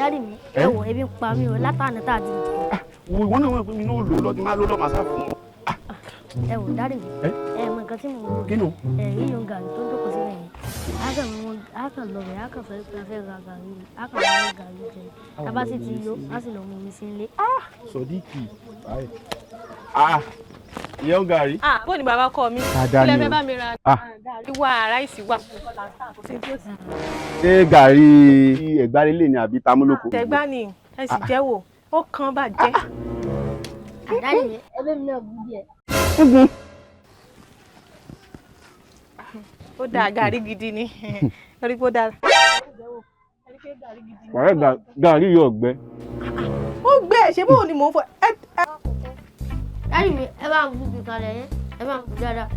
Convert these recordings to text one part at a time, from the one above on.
Daddy mi, ẹ wò, ebi ń pa mí o látàná tá a ti jẹ. Wo, ìwọ náà wọ́n pé mi náà lò lọ tí máa lò lọ màá sá fún ọ. Ẹ wò, daddy mi, Ẹ? ẹ mọ nǹkan tí mò ń rò. Kí nù? Ẹ yíyan gàrí tó jókòó síbẹ̀ yẹn. A kàn mú, a kàn lọ bẹ̀, a kàn sọ pé a fẹ́ ra gàrí, a kàn lọ ra gàrí jẹ. Tá a bá sì ti yó, a sì lọ mú omi sí ilé. Sọdíkì báyìí. Ah, ìyẹn gàrí. Ah, bó ni bàbá ọkọ mi? Dáadáa Kí lẹ ni fẹ́ o. bá mi ra? Ah. Gàrí wà, ráìsì wà. Ṣé gàrí ẹ̀gbárelé ni àbí tamúlòkó? Tẹ̀gbá ni, ẹ sì jẹ́wọ́, ó kan bàjẹ́. Daddy mi, ẹbí mi náà bú díẹ̀. Ó dáa, gàrí gidi ni. Torí pé ó dáa. Wàrẹ́ gàrí yóò gbẹ. Ó gbé ẹ̀ ṣe bóun ni mò ń fọ. Ẹ Daddy mi, ẹ bá ń bú bí kalẹ̀ yẹn, ẹ bá ń bú dáadáa.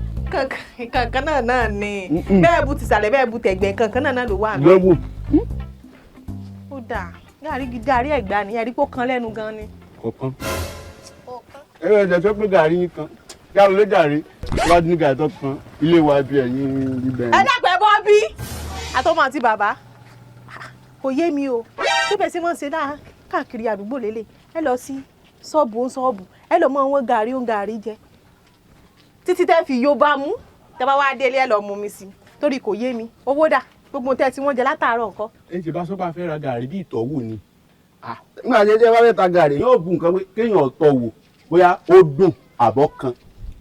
Kankan náà náà ni. Mm-mm. Bẹ́ẹ̀ bu tìsàlẹ̀, bẹ́ẹ̀ bu tẹ̀gbẹ́, kankan náà náà ló wà mí. Lọ́wọ́. Ó dáa, gàrí gidi, gàrí Ẹ̀gbá ni, ẹ rí pé ó kan lẹ́nu gan ni. Kọ̀ọ̀kan. Ẹ ẹ jẹ́ sọ pé gàrí yín kan. Gàrí ló jàre. Wá ní gàrí tó kan. Ilé wa bí ẹ̀yìn ibẹ̀. Ẹ dàgbẹ́ bọ́ bí àtọmọ àti bàbá, kò yé mi o, síbẹ̀ sí wọ́n ṣe náà káàkiri àdúgbò lélẹ̀. Ẹ lọ sí ṣọ́ọ̀bù ó ń ṣọ́ọ̀bù, ẹ lọ mọ wọn gàrí ó ń gàrí jẹ títí tẹ́ fi yó bá mú. Tẹ́ bá wá délé, ẹ lọ mú mi sí, torí kò yé mi. Owó dà? Gbogbo tẹ́ tí wọ́n jẹ látàárọ̀ nǹkan. Ẹ ṣe bá sọ́pà fẹ́ ra gàrí bí ìtọ́wò ni. Nígbà tí ẹ bá fẹ́ ta gàrí yóò bu nǹkan pé kéèyàn tọ́ wò bóyá ó dùn àbọ̀ kan.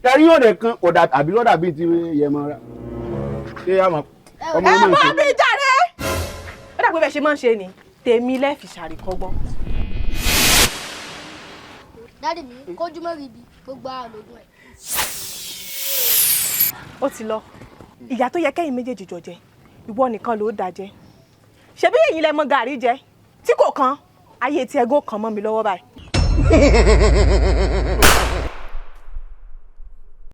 Gàrí yóò dẹ̀ kan kò dà àbí lọ́dà bíi ti yẹmọ ra. Ṣé a mọ̀ ọmọ Ẹ náà bọ́ ṣe? bí jàre. Ó dà pé bẹ́ẹ̀ ṣe máa ń ṣe ni tèmi lẹ́ẹ̀fì ṣàríkọ́gbọ́n. Daddy mi, kójú mọ́ ríbi, gbogbo ara lògùn ẹ̀. Ó ti lọ. Ìyá tó yẹ kẹ́yìn méjèèjì jọ jẹ, ìwọ nìkan ló dá jẹ. Ṣebí èyí lẹ mọ gàrí jẹ tí kò kan ayé tí ẹgún kan mọ́ mi lọ́wọ́ báyìí.